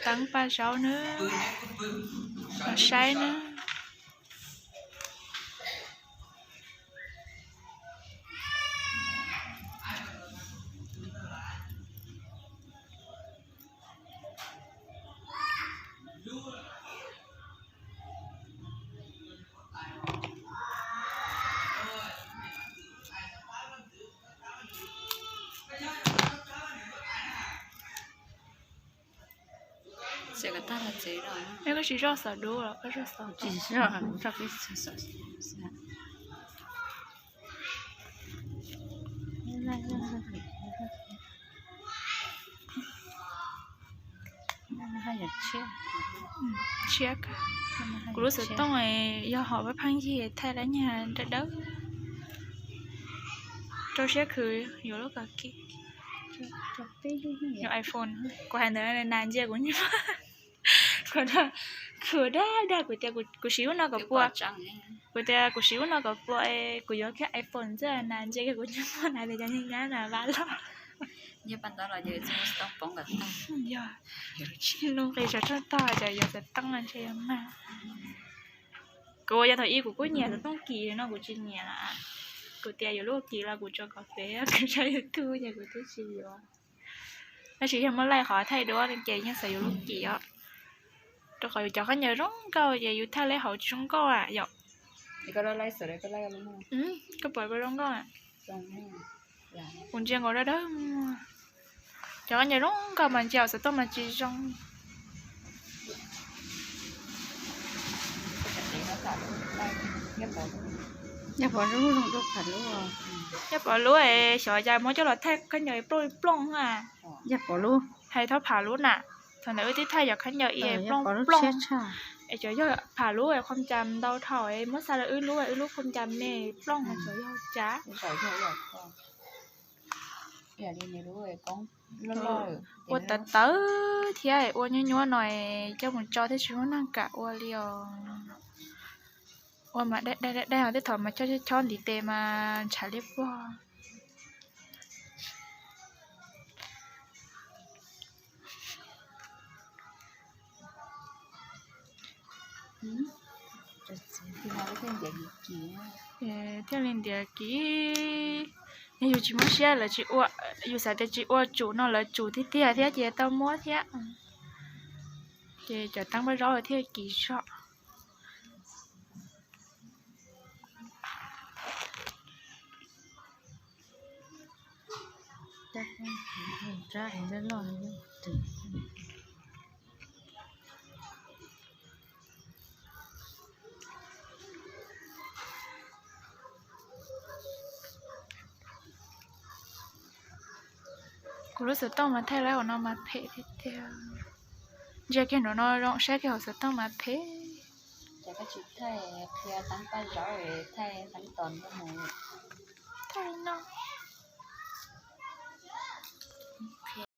Teeb paj zaub na, los saib na. Koj tsis zoj xov dub los koj zoj xov? Tshiab, kuv lub xov tooj yog hom pab pheej yig thaij dab nyag dawb dawb. Rau siab khwv yuav lub kos kim. Yuav iPhone, kuv hais ntawd nas ntsia kuv nyuag muag. Kuv dag dag kuv tias kuv siv lub no kom puas, kuv tias kuv siv lub no kom puas, kuv yuav kiag iPhone xwb, nas ntsia kiag kuv nyuag muag na, tias cov nyab na vaj loj. Yog, nqis saum rooj tog ces yuav xov tooj ntshe yog mag. Kuv ua yog thaum ub kuv kuj nyiam xov tooj kim no, kuv tsis nyiam lawm. Kuv tias yuav lub kim los kuv tsuas kom pem kuv saib YouTube ces kuv twb tsis yuav. Tab sis yog muaj laij qhov thaij duab ces yeej xav yuav lub kim os. Rau qhov yus cov khaub ncaws zoo nkauj ces yus thaij laij hauv tsis zoo nkauj yom. Koj pom zoo nkauj. Kuv ntsia nkaus dawb dawb muag. Cov khaub ncaws zoo nkauj mas ntsia hauv xov tooj mas tsis zoo. Yog pom lub, xyov cas muab coj los thaij khaub ncaws plooj plooj a. Yog pom lub, hais thaum pham lub na, thaum ntawd wb twb thaij cov khaub ncaws ib plooj plooj. Es cov yog pham lub es qhov cas ntau dhau es muab xa rau wb lub, wb lub qhov cas me plooj, xyov yog cas. Ua tawv tawv thiab ua nyuaj nyuaj no coj mus tso thiab tsis muaj neeg kam ua li os. Ua mas dai dai dai, tej thaum mas chob chob ntiv tes mas ntshav liab puag. Thiaj li ntiav kiv. Yog yus tsis muab siab lawv tsis ua, yus xav tias tsis ua tsum no lawv tsum tiag tiag thiab ces tau muab thiab. Ces cov teeb paj zaub thiaj kiv zog. Kuv lub xov tooj mas thaij lawm hauv no mas phem tiag tiag. Ntsia kiag nraum no zoo saib kiag hauv xov tooj mas phem. Ces koj tsis thaij qhia teeb paj zaub, thaij teeb tos ntuj mus. Thaij no.